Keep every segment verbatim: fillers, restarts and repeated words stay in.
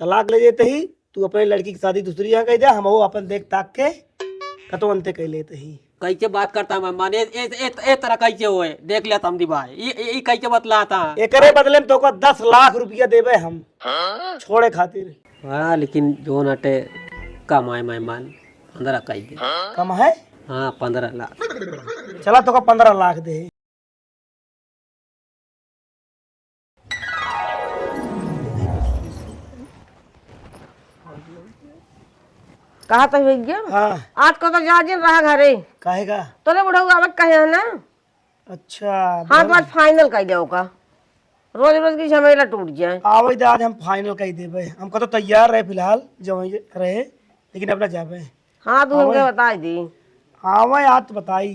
तलाक ले लेते ही, तू अपने लड़की की शादी दूसरी जगह कइ दे, हम वो अपन देख ताक के कतौ अंते कइ लेते ही। कैसे बात करता है मेहमान? ए, ए, ए, ए तरह कैसे होए? देख लिया समधी भाई, ई, ई, ई कैसे बतलाता? एकरे बदले में तोका दस लाख रुपया देबे हम, छोड़े खातिर। हाँ, लेकिन जौन अटे कम आए मेहमान, पंद्रह कइ दे। कम है? हाँ, पंद्रह लाख। चला, तोका पंद्रह लाख दे। कहा तो भैया? हाँ। आज को तो जा जिन रहा घरे। काहे का? तोरे बुढ़ऊ आवत कहे है ना? अच्छा, हाँ, तो बोल। आज final कइ दे ओका। रोज रोज की झमेला टूट जाए। आवे दे, आज हम final कइ देबे। हम कतौ तैयार रहे फिलहाल, जब वहीं रहे, लेकिन अब ना जाबे। हाँ, तू हमके बताई दी। हाँ, मैं आज तो बताई,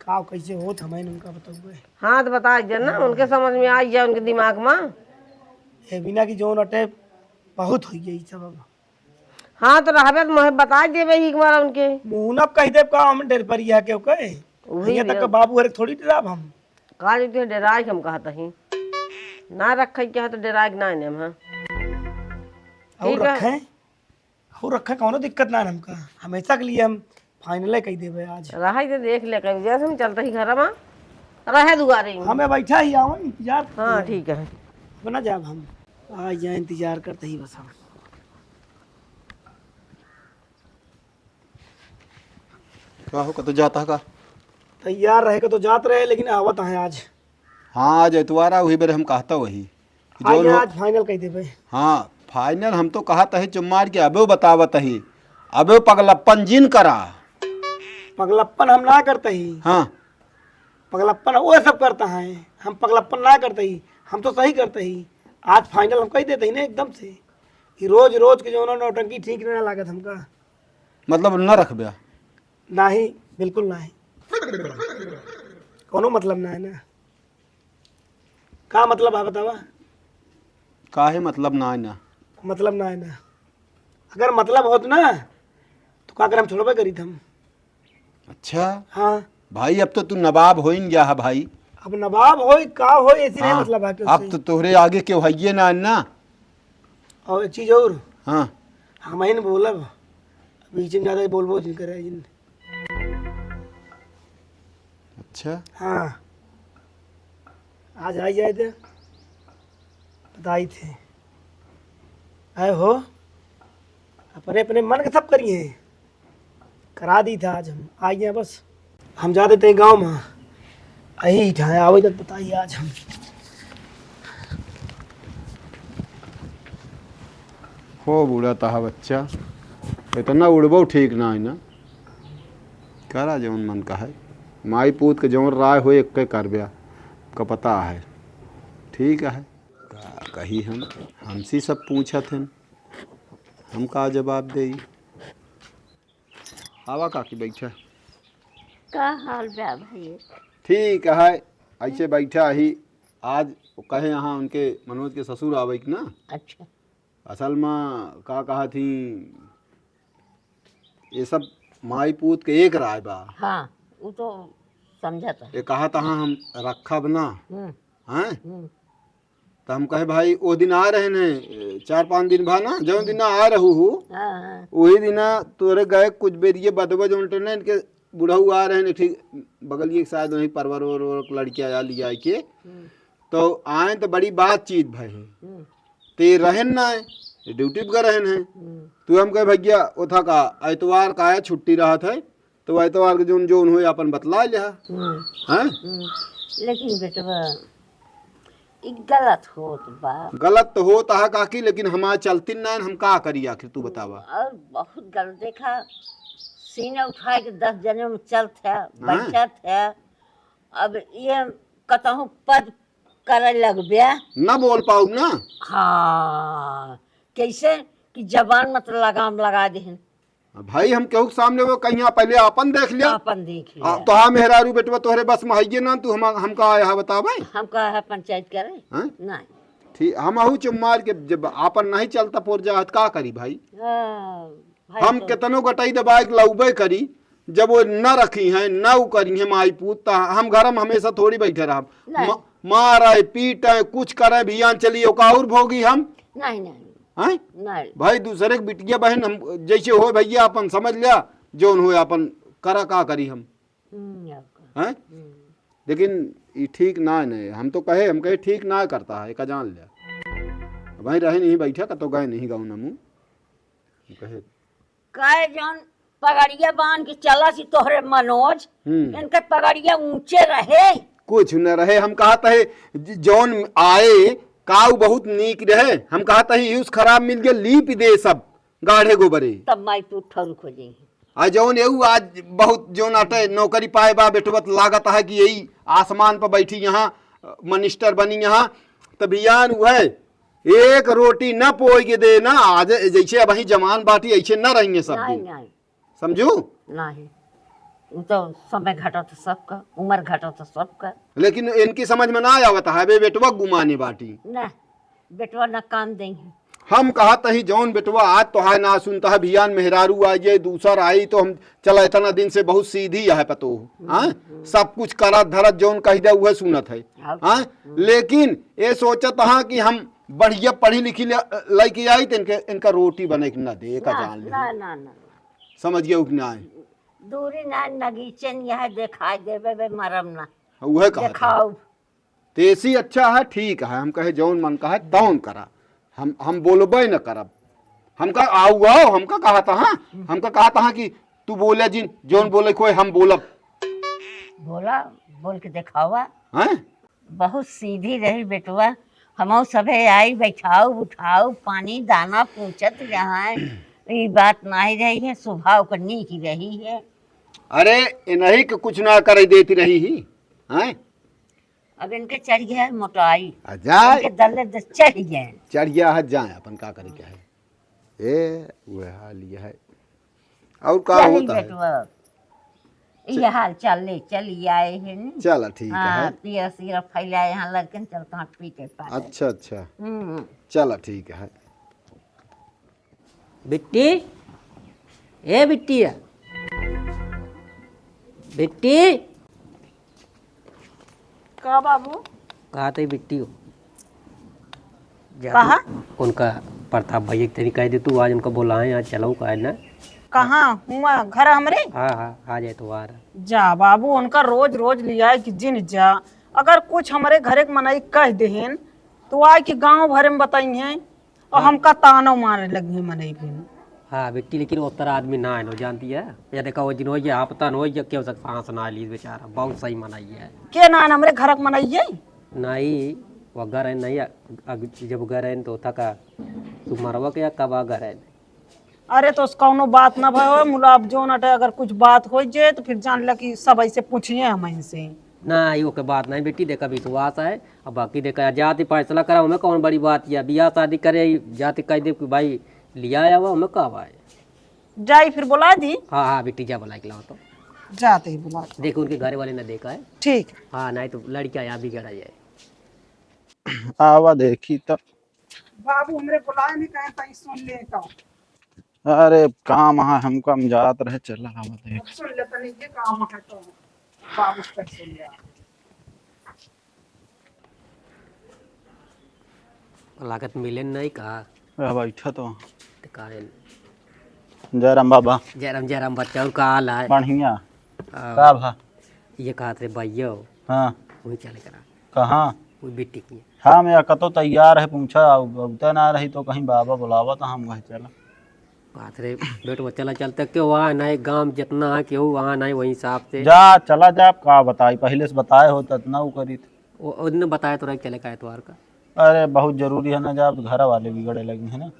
का कैसे होत, हम उनका बताऊबे। हाँ, तो बताई दे ना, उनके समझ में आई जाए, उनके दिमाग में। ए बिना की जौन अटे, बहुत होइ गई सब अब। हाँ, तो रहबे तो मैं बताई देबे एक बार उनके। मुँह ना कहि देब का हम डेर परिया के ओके। वही भैया तक बे। का बाबू हरे थोड़ी डराब हम। का जो तुहे डेराए के हम कहत ही। ना रखे के है तो डेराए के ना नेम, हाँ। और ठीक है। रखे? और रखे, कौनो दिक्कत ना है हमका। हमेशा के लिए हम final कइ देबे आज। रहे तो देख ले, कहीं जैसे हम चलते ही घर में रहे दुआरे ही। हमें बैठा ही आवन, इंतजार करते हाँ, हैं। ठीक है। अपना जाब हम। आ जाए, इंतजार करते ही बस हम। का हो, कतौ जाता है का? तैयार रहे के तो जात रहे, लेकिन आवत है आज। हाँ, आज एतवार आ, वही बेरे हम कहता वही। आज, जौन हो आज final कइ देबे। हाँ, final हम तो कहत ही चुम्मार के अबे बतावत ही, अबे पगलप्पन जिन करा। पगलप्पन हम ना करते ही। हाँ। पगलप्पन वो सब करता है, हम पगलप्पन ना करते ही, हम तो सही करते ही। आज final हम कइ देते ही ना एकदम से। ये रोज रोज के जौन नौटंकी ठीक ना लागत हमका। मतलब न रखबे? नाही, बिल्कुल नाही। कौनो मतलब ना है ना। का मतलब है बतावा? काहे मतलब ना है ना? मतलब ना है ना। अगर मतलब होत ना, तो का कर हम छोड़बे करीत हम। अच्छा। हाँ। भाई, अब तो तू नवाब होइन गया है भाई। अब नवाब होई, का होई, ऐसी नहीं हाँ, मतलब है कि अब उससे। तो तोहरे आगे केहू हइये ना है ना। और एक चीज और। हाँ। हम ही न बोलब, बीच में ज्यादा बोलबो जिन करे जिन। अच्छा। हाँ। आज आई जाए थे, बताई थे। आए हो, अपने अपने मन के सब करिए। करा दी था आज हम, आई गए बस। हम जाते थे गाँव में, यही था, आवे तक बताइए आज हम। हो बूढ़ा तहा बच्चा, इतना उड़बो ठीक ना है ना। करा जौन मन का है, माई पूत के जौन राय हो एक के करब्या का पता है। ठीक है, का कही हम, हमसे सब पूछत हैं, हम का जवाब देई? आवा काकी, बैठा। का हाल बा भाई? ठीक है, ऐसे बैठा ही। आज कहे यहाँ उनके मनोज के ससुर आवे के ना। अच्छा। असल में का कहा थी, ये सब माई पूत के एक राय बा। हाँ, वो तो समझत है। ये कहा तहाँ हम रखब ना, हम्म। हैं? हम्म। त हम कहे, "भाई, ओ दिन आ रहे ने, चार पाँच दिन भा ना, जौन दिन आ रहू हूँ, हाँ, हाँ। वही दिन तोरे गए कुछ बेरिए बदबा जौन टेने इनके बुढ़ऊ आ रहे ने, ठीक बगलिए के शायद वहीं परवर ओर, ओर लड़किया आ लिया के।" हम्म। तो आए तो बड़ी बातचीत भई है। हम्म। ते रहन ना है, ड्यूटी पर रहन है। हम्म। तू हम कहे, "भैया, ओथा का एतवार का है, छुट्टी रहत है।" तो वह तो आके जोन, जोन होए, आपन बतला लिहा। हम्म। हैं? हम्म। लेकिन बेटवा, ई गलत होत बा। गलत तो होत है काकी, लेकिन हमार चलती ना, हम का करी आखिर, तू बतावा। और बहुत गलत, देखा, सीना उठाए के दस जने में चलत है, हैं? बैठत है। अब ये कतहूँ पद करे लगबे। ना बोल पाउब ना। हाँ, कैसे कि जबान मत लगाम लगा देहन। भाई, हम केहू के सामने वो कहीं, पहले आपन देख लिया। आपन देख लिया। आ, तोहार मेहरारू बेटवा तोहरे बस में हइये ना, तू हम, हमका आया है बतावे? हमका है पंचायत करे? हैं? नहीं। ठीक, हम आहू चुप मार के जब आपन नहीं चलता पोर जा, त का करी भाई? हाँ, भाई हम तो केतनो गटाई दबाए के लउबे करी, जब वो न रखी हैं, न उ करी हैं माई पूत, त हम घर में हमेशा थोड़ी बैठे रहब। नहीं। म-, मारे, पीटे, कुछ करे, भियान चली, ओका और भोगी हम। नहीं, नहीं। हैं? नहीं। भाई दूसरे के बिटिया बहन हम जैसे हो भैया, अपन समझ लिया, जौन हो अपन करा, का करी हम। हम्म, आपका। हैं? हम्म। लेकिन ई ठीक ना है, नहीं, हम तो कहे, हम कहे ठीक ना करता है, का जान लिया। भाई रहे नहीं बैठा, का तो गए नहीं गाँव नमू। कहे। कहे जौन पगड़िया बांध के चला सी तोहरे मनोज, हम्म। इनके पगड़िया ऊंचे रहे। कुछ न रहे, हम कहत है ज-, जौन आए, काऊ बहुत नीक रहे, हम कहत है यूस खराब मिल गए, लीप दे सब गाढ़े गोबरे। तब माई तू ठरुक हो जाई। आ जौन एऊ आज बहुत जौन अटे नौकरी पाए बा, बेटवा त लागत है कि यही आसमान पर बैठी यहाँ, अ, मिनिस्टर बनी यहाँ, त बियान उहे एक रोटी न पोई के दे ना, आज जैसे अब ही जवान बाटी, ऐसे न रहिए सब नहीं, दिन। नहीं। समझू? नहीं। उ तो समय घटत सबका, उम्र घटत सबका। लेकिन इनकी समझ में ना आवत है, बे बेटवा गुमाने बाटी। ना, बेटवा ना काम देई है। हम कहत ही जौन बेटवा आज तोहार ना सुनता है, भियान मेहरारू आ जाए, दूसर आई तो हम चला इतना दिन से बहुत सीधी है पतो। हम्म, हाँ? हम्म। सब कुछ करत धरत जौन कह दे उहे सुनत है। हाँ। हाँ? हम्म। लेकिन ये सोचत हाँ कि हम बढ़िया पढ़ी लिखी ले, लइके आई तो इनके, इनका रोटी बने के ना दे, का ना, जान ले। ना, ना, ना। समझ गए कि ना? दूरी ना नगीचन यह दिखाई देवे बे मरम ना। उहे कहत है। देखाओ। तेसी अच्छा है, ठीक है, हम कहे जौन मन कहे तौन करा, हम, हम बोलबे न करब। हमका आऊ आओ, हमका कहत हाँ, हमका कहत हाँ कि तू बोले जिन, जौन बोले कोई हम बोलब। बोला, बोल के देखावा। हैं? बहुत सीधी रही बेटवा, हमहू सभे आई, बैठाऊ, उठाऊ, पानी, दाना पूछत रहा है। ई बात नाही रही है, स्वभाव क नीक रही है। अरे, इन्हीं के कुछ ना करे देती रही ही, हैं? अब इनके चढ़ गया है मोटाई। आ जाए। इनके दर्द चढ़ गया है। चढ़ गया है, जाए, अपन का करे के है। ए, वह हाल ये है। और का चली होता है? बेटवा, ये हाल चाल ले चली आए हैं नी। चला, ठीक हाँ, है। पीरा सीरा फैलाए यहाँ लड़कन चलता हूँ पी के पास। अच्छा, अच्छा। हम्म। चला, ठीक है। बिट्टी, ए बिट्टिया, बिट्टी। का बाबू? कहा तई बिट्टी हो। जा कहा? तू उनका प्रताप भैया के तनी कह दे, तू आज उनका बोलाए, आज चलो का है ना? कहाँ? हुआ घर हमरे? हाँ, हाँ, आ जाए तो आ रहा। जा बाबू, उनका रोज, रोज लिया है कि जिन जा। अगर कुछ हमरे घरे के मनई कह देहेन, तो आए कि गाँव भरे में बताई हैं। और हाँ। हमका तानो मारे लगी है मनई भी। हाँ बिट्टी, लेकिन वो तरह आदमी ना है लो, जानती है? या देखा वो जिन हो गया, आपता न हो गया, क्यों सक सांस ना ली बेचारा, बहुत सही मनई है। के ना है हमरे घर के मनई है? नहीं, वो घर है नहीं, अग-, जब घर है तो था का, तू मरवा के या कब आ घर है? अरे तो उस कौनो बात ना भयो, मुला अब जोन अटे अगर कुछ बात हो जाए तो फिर जान ला कि सब ऐसे पूछिए हम इनसे। ना, ई ओके बात नहीं बेटी, देखा विश्वास है। अब बाकी देखा, जाति फैसला करा, हमें कौन बड़ी बात है, बियाह शादी करे, जाति कह दे कि भाई लिया आवा, हमें का भाई। जाई फिर बोला दी। हाँ, हाँ बेटी, जा बोला के लाओ तो। जाते ही बोला। देख उनके घर वाले ना देखा है। ठीक। हाँ, नहीं तो लड़कियाँ यहाँ बिगड़ा जाए। आवा देखी तो। बाबू हमरे बुलाए नहीं कहे, तई सुन ले तो। अरे काम है हमका, हम जात रहे, चला आवा देख। सुन ले तनी, ये काम है तो बाबू से सुन ले। लागत मिले नहीं का? आ, बैठा तो। तो का है? जय राम बाबा। जय राम, जय राम बच्चा, और का हाल है? बढ़िया। आ, का भा? ये कहत रहे भैया। हाँ। वही चले करा। कहाँ? वो बिट्टी की। हाँ, मैं कतो तैयार है, पूछा, अब उतना ना रही तो कहीं बाबा बुलावा तो हम वही चला। बात रे, बेटवा चला चलते, क्यों वहाँ नहीं, गांव जितना है, क्यों वहाँ नहीं, वही हिसाब से। जा, चला जा, अब का बताई, पहले से बताए हो तो इतना वो करी थे। वो, उनने बताया तो रहे, चले का एतवार का। अरे, बहुत जरूरी है ना, जा, अब घर वाले बिगड़े लगे हैं ना।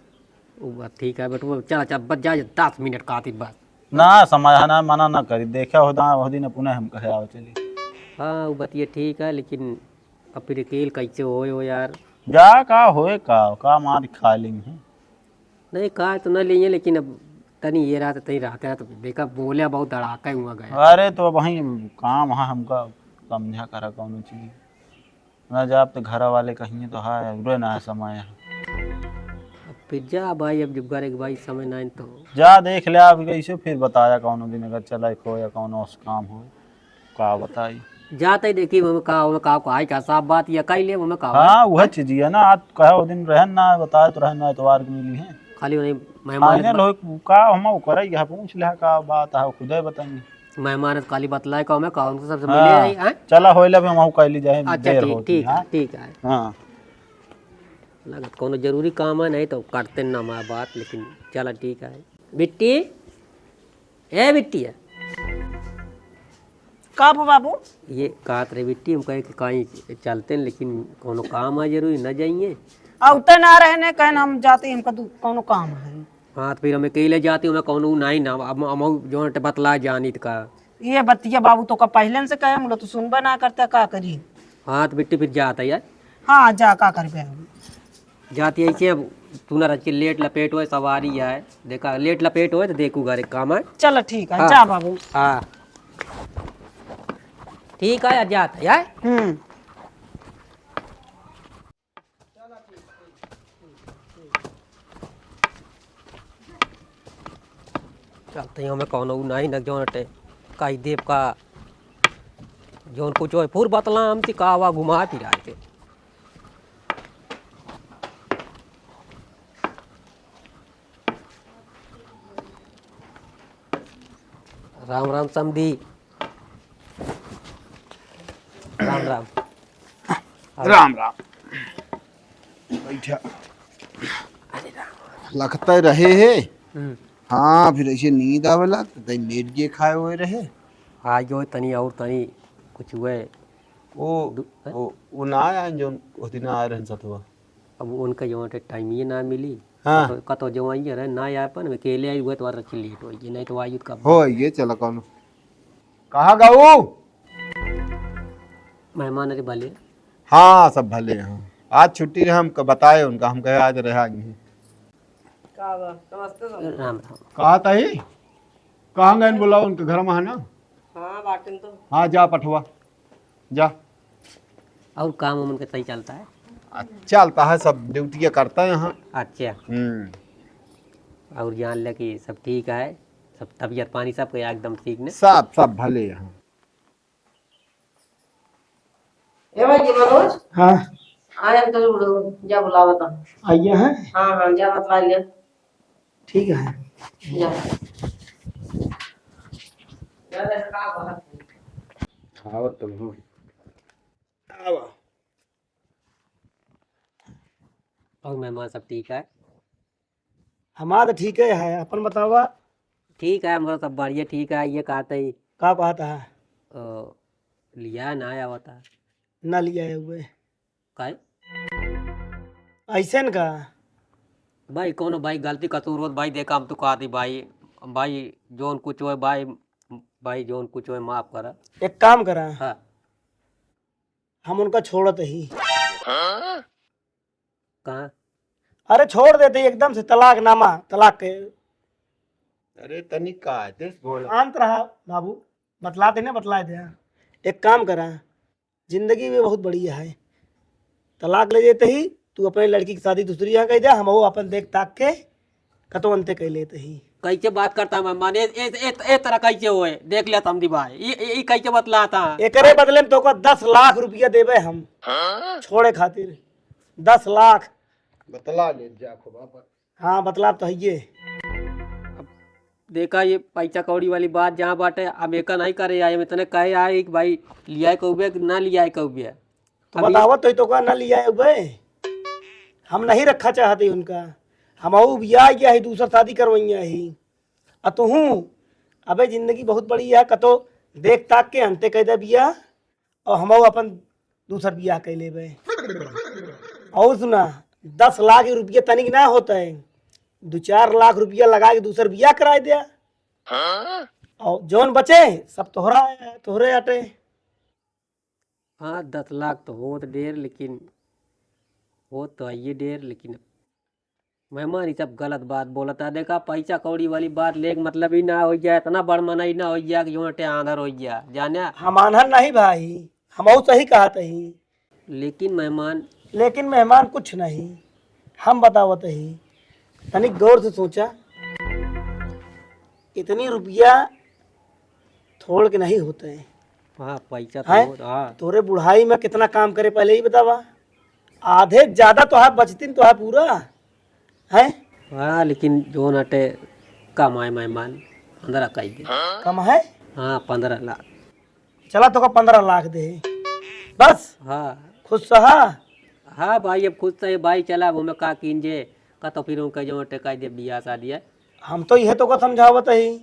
वो बात ठीक है, बेटवा, चला, चल, बस जा, दस मिनट का आती बस। ना, समय है ना, मना ना करी, देखा हो दा, वह दिन अपने हम कहे आओ चली। हाँ, वो बतिया ठीक है, लेकिन अब फिर अकेल कैसे होए हो यार? जा, का होए, का, का मार खा लेंगे हैं। नहीं, का तो ना लिए, लेकिन अब तनी ये रात, तनी रात, रात देखा, बोले बहुत धड़ाका ही हुआ गया। अरे, तो अब वहीं काम है, हमका समझा करा कौनो चीज। ना जा, अब तो घर वाले कहिए तो है, उरे ना समय है। अब फिर जा भाई, अब जब घर एक भाई समय ना है तो। जा देख ले, अब कैसे फिर बताया कौनो दिन अगर चला हो या कौनो काम हो, का बताई। जात ही देखी, ओमे का, ओमे का, का, आई का, साफ बात, या कई ले, ओमे का, हाँ, वह चीज है ना, आज कहे वो दिन रहन ना, बताए तो रहन ना, एतवार के मिली है। खाली उन्हें मेहमान फाइनल हो, का हम करे, यहाँ पूछ ले, का बात है, खुदे बताएंगे। मेहमान है, खाली बतलाए का, ओमे का, उनको सबसे हाँ, मिले आई, हैं? चला, होइला भी हम कहली जाए, अच्छा, देर ठीक, होती ठीक है, है। ठीक है। हाँ। लगत कोनो जरूरी काम है, नहीं तो करते ना हमारा बात, लेकिन चला, ठीक है। बिट्टी, ए बिट्टी है। का बा बाबू? ये कहत रहे बिट्टी, हम कहे कि कहीं चलते हैं, लेकिन कोनो काम है जरूरी, न जाइए। अउते ना रहे ने, कहन हम जाते, हमका दू-, कोनो काम है। हाँ, तो फिर हम अकेले जाते, हमें कोनो नहीं ना, अब हम जो बतला जानित का। ये बतिया बाबू तो का पहले से कहे, हम लोग तो सुनबे ना करते, का करी? हाँ, तो बिट्टी फिर जाता यार। हाँ, जा, का करबे हम। जाती है इसे, अब तू ना रच के लेट लपेट होए, सवारी है, देखा, लेट लपेट होए तो देखू घर एक काम है। चलो ठीक है, हाँ। जा बाबू। हाँ, ठीक है, जात है यार। हम्म। चलते ही हमें कौनो उ नहीं न जौन अटे, कही देव का जौन कुछ होए, फूर बतला हमसे का हुआ, घुमा फिरा के। राम राम समधी। राम राम। राम राम। बैठा। लगता रहे है। हम्म। हाँ, फिर ऐसे नींद आवेला, तो तई लेट गए खाए हुए रहे। आ जो तनी और तनी कुछ हुए। वो, दु-, हैं? वो, वो ना आए, जो उस दिन आए रहन सतवा। अब उनका जो है टाइम ये ना मिली। हाँ। कतो, कतो जो आई रहे, ना आए अपन, अकेले आई हुए तो और अच्छी लेट होई, नहीं तो आई कब। हो, ये चला कौन? कहाँ गऊ? मेहमान अरे भले। हाँ, सब भले हैं। आज छुट्टी रहे, हम क-, बताए उनका, हम कहे आज रहे आगे। का बा? नमस्ते सर। राम राम। कहा ताई? कहाँ गए बोला उनके घर में है ना? हाँ, बाटिन तो। हाँ, जा पठवा, जा। और काम उमन के सही चलता है? अच्छा, चलता है, सब ड्यूटियाँ करता है यहाँ। अच्छा। हम्म। और जान ले कि सब ठीक है, सब तबीयत पानी सब के एकदम ठीक ने? सब, सब भले यहाँ। ए भाई, ये मनोज? हाँ। आए हम तो उड़ो, जा बुलावा था। आइए हैं? हाँ, हाँ, जा बतला लिया। ठीक है। जा। जा रे, का बात है? खाओ तुम। आओ। और मेहमान सब ठीक है? हमार तो ठीक है, है। अपन बतावा। ठीक है, हमरो सब बढ़िया ठीक है। ये कहत है। का कहत है? ओ, लिया ना आवता। ना लिया है हुए। काहे? ऐसे न का? भाई, कोनो भाई गलती कसूर होत भाई, देखा हम तो कहत ही भाई, भाई जौन कुछ होए भाई, भाई जौन कुछ होए माफ करा। एक काम करा। हाँ। हम उनका छोड़त ही। कहाँ? अरे छोड़ देते ही एकदम से, तलाक नामा, तलाक के। अरे तनी का है, देश बोला। शांत रहा बाबू, बतलाते ना, बतला दे। एक काम करा, जिंदगी में बहुत बढ़िया है, तलाक ले देते ही, तू अपने लड़की की शादी दूसरी यहाँ कह दे, हम वो अपन देख ताक के कतौ अंते कह लेते ही। कैसे बात करता है मेहमान? ए, ए, ए, ए तरह कैसे होए? देख लिया समधी भाई, ई, ई, ई कैसे बतलाता है? एकरे बदले में तोका दस लाख रुपया देबे हम, हाँ? छोड़े खातिर। दस लाख। बतला ले जा खूब अपन। हाँ, बतला तो है ये। अब देखा, ये पैसा कौड़ी वाली बात जहाँ बाटे, अब एका नहीं करे आए, हम इतने कहे आए कि भाई लियाए कहबे कि ना लियाए कहबे। तो अब ये बतावत तो, तो का ना लियाए हुए? हम नहीं रखा चाहते उनका। हम अऊ बियाह गया ही, दूसर शादी करवइया ही। आ तुहूँ, अबे जिंदगी बहुत बड़ी है, कतो देख ताक के अंते कह दे बियाह, और हम अपन दूसर बियाह कह लेबे। और सुना, दस लाख रुपया तनिक ना होता है, दो चार लाख रुपया लगा के दूसर बियाह कराए दे। और जौन बचे, सब तोहरा, तोहरे अटे। हाँ, दस लाख तो होत डेर, लेकिन होत तो आइए डेर, लेकिन मेहमान, ई सब गलत बात बोलता। देखा, पैसा कौड़ी वाली बात लेके मतलब ही ना हो जाए, इतना बड़ मनई ना हो जाए कि जो टे आंधर हो जाए, जाने। हम आंधर नहीं भाई, हम और सही कहत ही। लेकिन मेहमान। लेकिन मेहमान कुछ नहीं, हम बतावत ही। तनिक गौर से सोचा, इतनी रुपया थोड़ के नहीं होते हैं। हाँ, पैसा तो हैं? बहुत, हाँ। तोरे बुढ़ाई में कितना काम करे, पहले ही बतावा। आधे ज्यादा तो है बचतिन तो है पूरा, हैं? हाँ, लेकिन जौन अटे कमाए मेहमान, पन्द्रह कई दे। कम है? हाँ, पन्द्रह लाख। चला, तोका पन्द्रह लाख दे। बस? हाँ। खुश सहा? हाँ भाई, अब खुश सही भाई, चला, अब हमें का कीन जे, का तो फिर उनका जौन अटे कई दे बियाह शादी है। हम तो इहे तोका समझावत ही,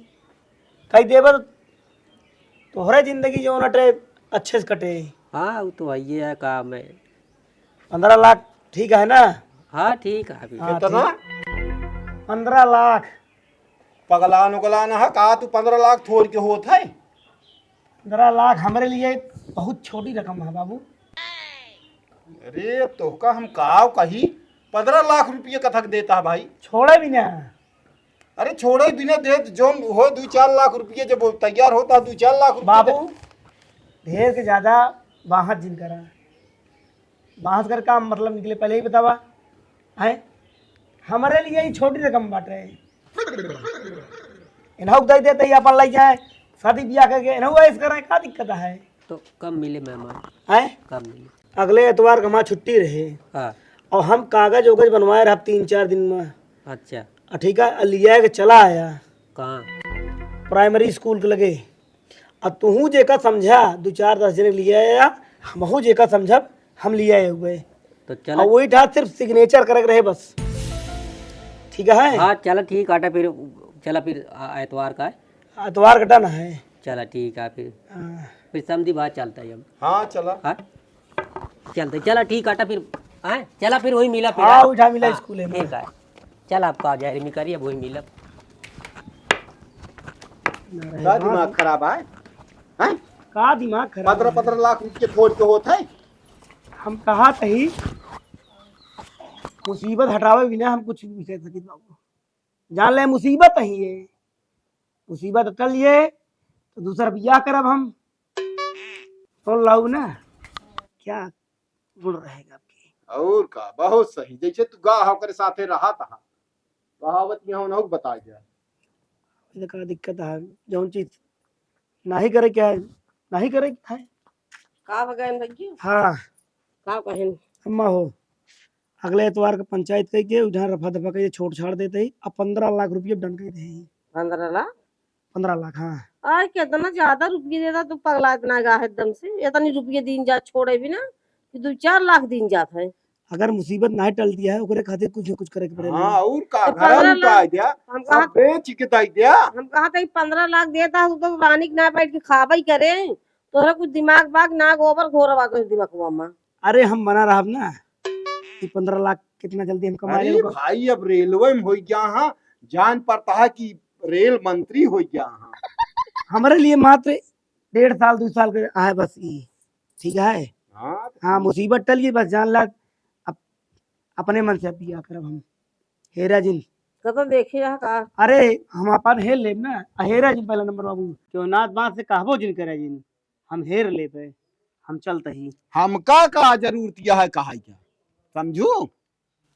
कई देबे तो तोहरे जिंदगी जौन अटे अच्छे से कटे। हाँ, वो तो है ही है काम है। पन्द्रह लाख ठीक है ना? हाँ, ठीक है अभी। हाँ, कितना? ठीक। पन्द्रह लाख। पगलान उगलान है का तू? पन्द्रह लाख थोड़ के होत है? पन्द्रह लाख हमरे लिए बहुत छोटी रकम है बाबू। अरे, तोहका हम का कही, पन्द्रह लाख रुपये कथक देता है भाई। छोड़े भी ना। अरे, छोड़े भी ना देत, जौन हो दू चार लाख रुपये जब तैयार होता है, दू चार लाख रुपये बाबू, दे- ढेर के ज्यादा बाहर जिन करा। बाहर कर काम मतलब निकले, पहले ही बतावा। हैं? हमरे लिए ही छोटी रकम बाटे। इन्हू के दे देते ही अपन लई जाए, शादी ब्याह करके इन्हू ऐश करें, का दिक्कत है? तो कब मिले मेहमान? हैं? कब मिले? अगले एतवार के हमार छुट्टी रहे। हाँ। और हम कागज ओगज बनवाए रहब तीन चार दिन में। अच्छा। आ ठीक है, आ लिया के चला आया। कहाँ? प्राइमरी स्कूल के लगे। आ तुहू जेका समझा, दू चार दस जने लिया आया, हमहू जेका समझब, हम लिया आए हुए। तो चला। और वही था, सिर्फ सिग्नेचर करे के रहे बस। ठीक है? हाँ, चला ठीक आटा फिर, चला फिर आ-, एतवार का है। एतवार का डन है। चला ठीक है फिर। हाँ। फिर समधी बात चलता है हम। हाँ, चला। हाँ? चलते, चला ठीक आटा फिर, हैं? चला फिर वही मिला फिर, हाँ, हैं? उठा मिला हाँ, स्कूल में। ठीक है। चल आपका आ जाए, रिमी करिए, वही मिला। ना रहे का बात। दिमाग खराब है? हैं? का दिमाग खराब पन्द्रह, है? पन्द्रह लाख रुपये खोज के होत है? हम कहा तही, मुसीबत हटावे बिना हम कुछ नहीं कर सकित बाबू। जान ले मुसीबत ही है, मुसीबत टल ये तो दूसर बियाह करब हम। सुन लाऊ ना, क्या गुण रहेगा आपके? और का, बहुत सही। जैसे तू गा हा ओकरे साथे रहा था, कहावत यहाँ उन्हों को बताई दे। इधर का दिक्कत है, जौन चीज नाही करे के है, नाही करे के है। का हो गए भैया? हाँ। का कहेन? अम्मा हो, अगले एतवार के पंचायत कई के उधार रफा दफा कई छोड़ छाड़ देते ही, अब पन्द्रह लाख रुपये डन कई दे ही। पन्द्रह लाख? पन्द्रह लाख, हाँ। आय, कितना ज्यादा रुपये देता तू, पगला इतना गा है एकदम से। इतनी रुपये दीन जात छोड़े भी ना, कि दू चार लाख दीन जात है। अगर मुसीबत ना टलती है, ओकरे खातिर कुछ न कुछ करे के पड़ेला। हाँ, और का, तो घर पन्द्रह लुटा लाख, दिया, हम सब कहा, बेच के दे दिया। हम कहा था कि पन्द्रह लाख देता है, तो रानी के ना बैठ के खाबे ही करे, तोहरा कुछ दिमाग बाग ना, गोबर घोर बा तोहरे दिमागवा में। अरे, हम मना रहब ना कि पन्द्रह लाख कितना जल्दी हम कमा अरे लेब। भाई, अब रेलवे में हो गया, हाँ, जान पड़ता है कि रेल मंत्री हो गया, हाँ। हमरे लिए मात्र डेढ़ साल, दू साल के आए बस ई, ठीक है? हाँ, तो हाँ, ठीक। मुसीबत टल गई बस, जान ला, अब अपने मन से अब बियाह करब हम। हेरा जिन। कतो देखे रहा का? अरे, हम अपन हेर लेब ना, आ हेरा जिन पहला नंबर बाबू। क्यों नाथ बात से कहबो जिन करे जिन, हम हेर लेबे, हम चलत ही। हमका का जरूरत यह है कहा क्या, समझू?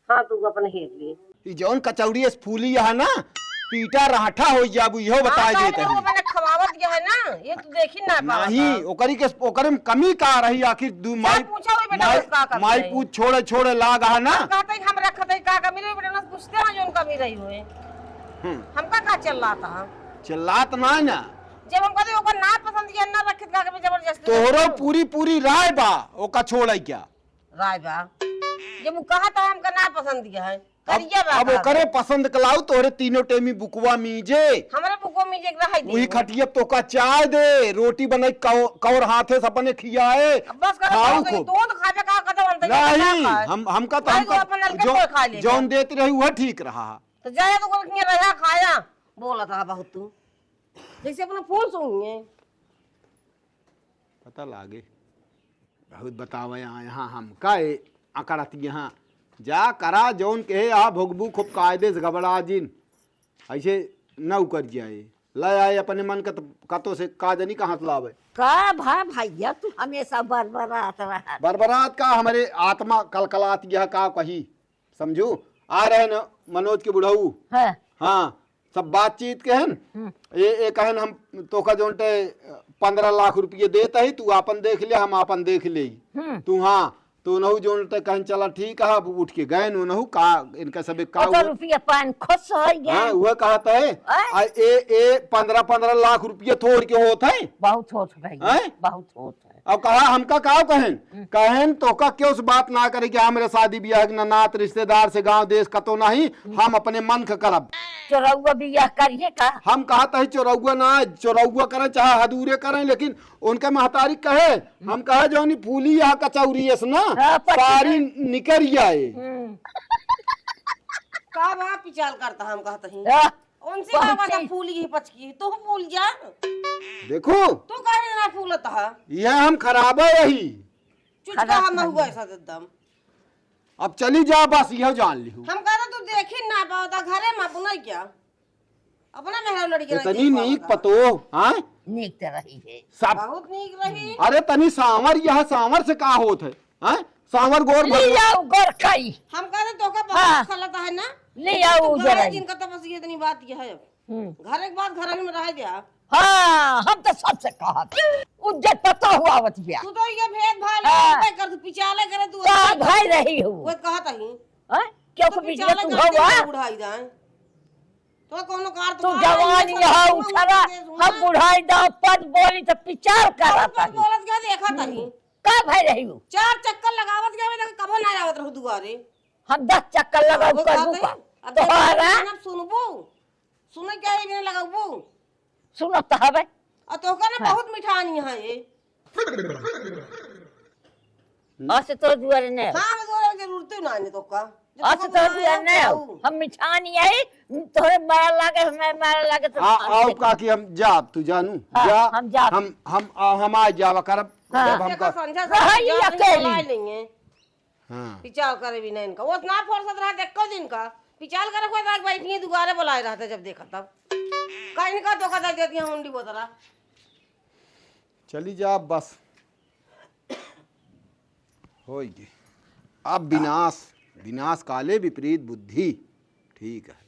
हाँ, तू अपन हेर ले। ई जौन कचौड़ी अस फूली है ना, पीटा राठा हो जाबू, इहो हाँ, बताए तो देत ओकरे हई। मैंने खवावत गया है ना, ये तू देखी ना पावा नहीं, का। ओकरी के, ओकरे में कमी का रही आखिर? दू जा माई, पूछा हुई बेटा, माई, उसका का माई कमी पूत छोड़े, छोड़े लाग है ना। हम कहते हैं, हम रखते हैं, का कमी रही बेटा, ना पूछते हैं, जौन कमी रही हुए। हम्म। हमका का चिल्लात है? चिल्लात ना है ना। जब हम कहते हैं, ओकर ना पसंद किया, ना रखे, का कमी जबरदस्ती तोहरो रखे? पूरी, पूरी राय बा, ओका छोड़े क्या? राय बा। जब वो कहा था हमका ना पसंद किया है, अब, करिया बा अब का ओकरे बा? पसंद के लाऊ, तोहरे तीनों टेमी बुकवा मीजे। हमरे बुकवा मीजे के रहे दे। वही खटिया पे तोका चाय दे, रोटी बनाई कौ-, कौर हाथे से अपने खियाए। अब बस कर, खाऊ हो गई, खूब। दूध खाबे का, कदम हम तैयार नहीं, ना खाए। हम, हमका तो, भाई, हमका वो अपन हल्के जो, कोई खा लेगा। जौन देती रही, वह ठीक रहा। तो जाए तो कोई रहा खाया, बोला था बहुत तू। जैसे अपना फोन सुनिए। पता लागे। बहुत बतावे यहाँ, यहाँ हम का ए अकड़त यहाँ। जा करा जौन कहे आ भोगबू खूब कायदे से घबरा जिन। ऐसे न उकर जाए। ले आए अपने मन का तो, का तो से का जनी कहाँ से लावे। का भा भैया तू हमेशा बरबरात रहा। बरबरात का हमरे आत्मा कलकलात यह का कही। समझू? आ रहे न मनोज के बुढ़ऊ। हाँ। हाँ। सब बातचीत के हन। हम्म। ये, ये कहन हम तोका जोन ते पन्द्रह लाख रुपये देत ही, तू आपन देख ले, हम आपन देख ले। हम्म। तू हाँ, तो उनहु जोन ते कहन चला ठीक है, अब उठ के गए उनहु का, इनका सब एक का ओकर हुआ? रुपया पान खुश हो गया। हाँ, वह कहत है, आय? आ, ए, ए, पन्द्रह, पन्द्रह लाख रुपये थोड़ के होत है? बहुत होत है, हैं? बहुत होत है। अब कहा हमका का कहन? हम्म। कहन तोका क्यों से बात ना करे कि हमरे शादी ब्याह के ना नात रिश्तेदार से गांव देश कतो नहीं, हम्म। हम अपने मन का करब। चोरौआ बियाह करिए का? हम कहत है चोरौआ ना, चोरौआ करें चाहे हदूरे करें, लेकिन उनके महतारी कहे, हम्म। हम कहे जौनी फूली या कचौरी एस ना, हाँ, पच्चीस सारी निकर आए। हम्म। का बा पिचाल करता हम कहत ही। हाँ। उनसे का पहुँची। बात फूली ही पचकी, तू फूल जा। देखो। तू काहे ना फूलत है? यह हम खराब है यही। चुचका खराब हम है। हुआ ऐसा एकदम। अब चली जा, बस यह जान लिहू। हम कहते तू देखी ना पावता घरे में अपना क्या? अपना मेहरा लड़के ना इतनी देख नीक पावता। पतो, हाँ? नीक तो रही है। सब। बहुत नीक रही। अरे तनी सांवर, यह सांवर से का होत है? हाँ? सांवर गोर ले भर- आओ गोर खाई। हम कहते तोका बहुत हाँ। खलत है ना? ले आओ तू उधर घर आई। जिनका तो बस ये इतनी बात यह है। हम्म। घर एक बात घर में रह गया। हाँ, हम तो सबसे कहत। उज्जत पता हुआ आवत बिया। तू तो ये भेद भाव हाँ। नहीं कर, तू पिचाले करे, तू का ऐसे भाई रही हो? वो कहत ही। हाँ? क्यों तू को बीच में पिचाले तू कर हवा? दे, बुढ़ाई जाए। तो कोनो कार तो तू कार जवान नहीं, यहाँ सब उठरा, सुना। हम बुढ़ाई दाव पद बोली तो पिचार और करत पद हई। बोलत गया देखत हई। का भाई रही हो? चार चक्कर लगावत गया, मैं कबो ना आवत रहू दुआरे। हम दस चक्कर लगाऊ हाँ, वो करबू कहत का? हई। अब तोहरा? देखो, सुनबू। सुने क्या ये बिना लगाऊ? सुनत तो हवे। आ तोहका ना हाँ। बहुत मिठानी है ये। अस तो दुआरे नहीं। हाँ, हम दुआरे जरूरत ही ना है तोहका। जो अस तोहका तो दुआरे नहीं हो। हम मिठानी है, तोहरे मारा लागे, हमें मारा लागे तो आ, हम आओ देखो। काकी, हम जाब, तू जानू, हाँ, जा, हम जाब। हम, हम, आ, हम आ जावा करब, हाँ। जब हम देखो, कर संझा रहा से ही जा, अकेली। बुलाए लेंगे। हाँ। पिचाल करे भी नहीं इनका। वो इतना फुर्सत रहा, देखो दिन का। पिचाल करे कोई बात बैठी है, दुआरे बुलाए रहते जब देखा तब। का इनका धोखा दे देती है, हुंडी बोतरा। चली जा, बस। होई गे। अब विनाश, विनाश काले विपरीत बुद्धि। ठीक है।